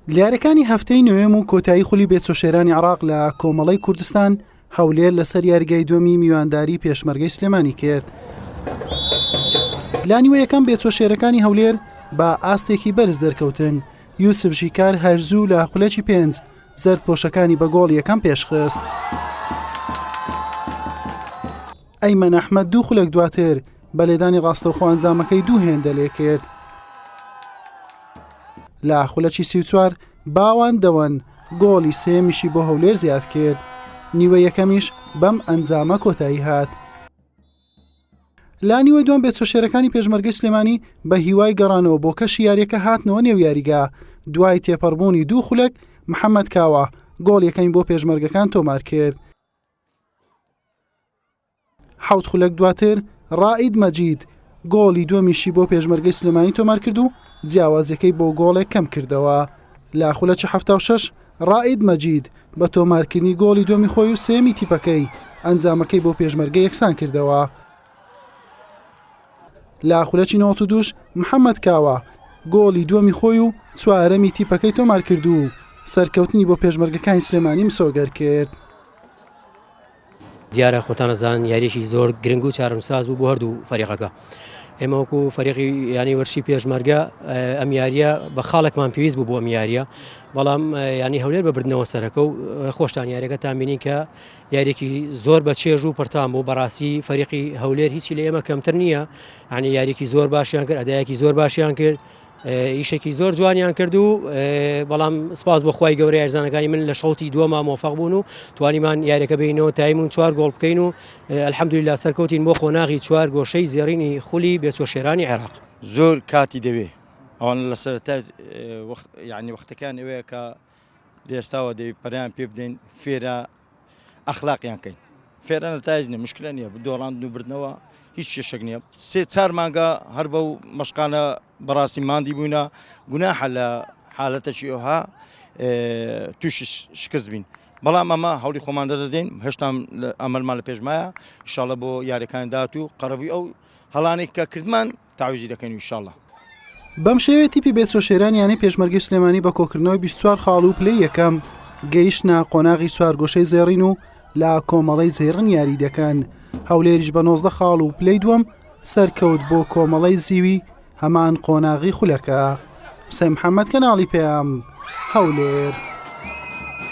لە یاریەکانی هەفتەی نۆیەم و کۆتایی خولی بێچۆشێرانی عراق لە کۆمەڵەی کوردستان هەولێر لەسەر یاریگای دووەمی میوانداری پێشمەرگەی سلێمانی کرد. لانیوە یەکەم بێچۆ شێرەکانی هەولێر بە ئاستێکی بەرز دەرکەوتن یوسف ژیکار هەرزوو لە خولەکی پێنج زەرد پۆشەکانی بە گۆڵ یەکەم پێشخست. ئەیمەن ئەحمەد دوو خولەک دواتر بە لێدانی ڕاستەوخۆ ئەنجامەکەی دوو هێندە لێکرد. لە خولەکی 34 باوان دەوەن گۆڵی سێیەمیشی بۆ هەولێر زیاد کرد، نیوەی یەکەمیش بەم ئەنجامە کۆتایی هات. لە نیوەی دووەم بێچوە شێرەکانی پێشمەرگەی سلێمانی بە هیوای گەڕانەوە بۆ کەشی یاریەکە هاتنەوە نێو یاریگا، دوای تێپەڕبوونی دوو خولەک محەمەد کاوە گۆڵ یەکەمی بۆ پێشمەرگەکان تۆمار کرد. حەوت خولەک دواتر ڕائید مەجید گۆڵی دووەمیشی بۆ پێشمەرگەی سلێمانی تۆمارکرد و جیاوازیەکەی بۆ گۆڵێک کەم کردەوە. لە خولەکی 76 ڕائید مەجید بە تۆمارکردنی گۆڵی دووەمی خۆی و سێیەمی تیپەکەی ئەنجامەکەی بۆ پێشمەرگە یەکسان کردەوە. لە خولەکی 92 محەممەد کاوە گۆڵی دووەمی خۆی و چوارەمی تیپەکەی تۆمارکرد و سەرکەوتنی بۆ پێشمەرگەکانی سلێمانی مسۆگەر کرد. دیارە خۆتان ئەزان یاریەکی زۆر گرنگ و چارەنووساز بوو بۆ هەردوو فەریقەکە ئێمە وەکو فەریقی ینی وەرشی پێشمەرگە ئەم یاریە بە خاڵێکمان پێویست بوو بۆ ئەم یاریە بەڵام ینی هەولێر بە بردنەوە سەرەکە و خۆشتان یاریەکەتان بینی کە یاریێکی زۆر بە چێژ و پرتان بوو بەڕاستی فەریقی هەولێر هیچی لە ئێمە کەمتر نییە ینی یاریێکی زۆر باشیان کرد ئەدایەکی زۆر باشیان کرد ئیشێکی زۆر جوانیان کرد و بەڵام سپاس بۆ خوای گەورە یارزانەکانی من لە شەوتی دووەما مۆفق بوون و توانیمان یاریەکە بینەوە تایم و چوار گۆڵ بکەین و الحەمدللە سەرکەوتین بۆ قۆناغی چوار گۆشەی زێڕینی خولی بێچوە شێرانی عێراق. زۆر کاتی دەوێ ئەوان لە سەرەتای یعنی وەختەکان ئەوەیە کە لە ئێستاوە دەوی پەریان پێ بدەین فێرە ئەخلاقیان کەین فێرە نەتایج نیە مشکلە نییە دۆڕاندن و بردنەوە هیچ کێشێک نییە سێ چار مانگە هەر بەو مەشقانە بەڕاستی ماندی بووینە گوناحە لە حالەتەکی ئەوها تووشی شکست بین بەڵام ئەمە هەوڵی خۆمان دەدەین هێشتا ئەمەلمان لە پێشمایە ئیشاڵە بۆ یاریەکانی داات و قەرەبووی ئەو هەڵانێک کە کردمان تەعویزی دەکەین ئیشاڵڵا. بەم شێوەیە تیپی بێچوە شێرانی یانەی پێشمەرگەی سلێمانی بە کۆکردنەوەی 24 خاڵ و پلەی یەکەم گەیشتە قۆناغی چوارگۆشەی زێڕین و لە کۆمەڵەی زێڕن یاری دەکەن هەولێریش بە 19 خاڵ و پلەی دووەم سەرکەوت بۆ کۆمەڵەی زیوی هەمان قۆناغی خولەکە حوسێن محەممەد کەناڵی پەیام هەولێر.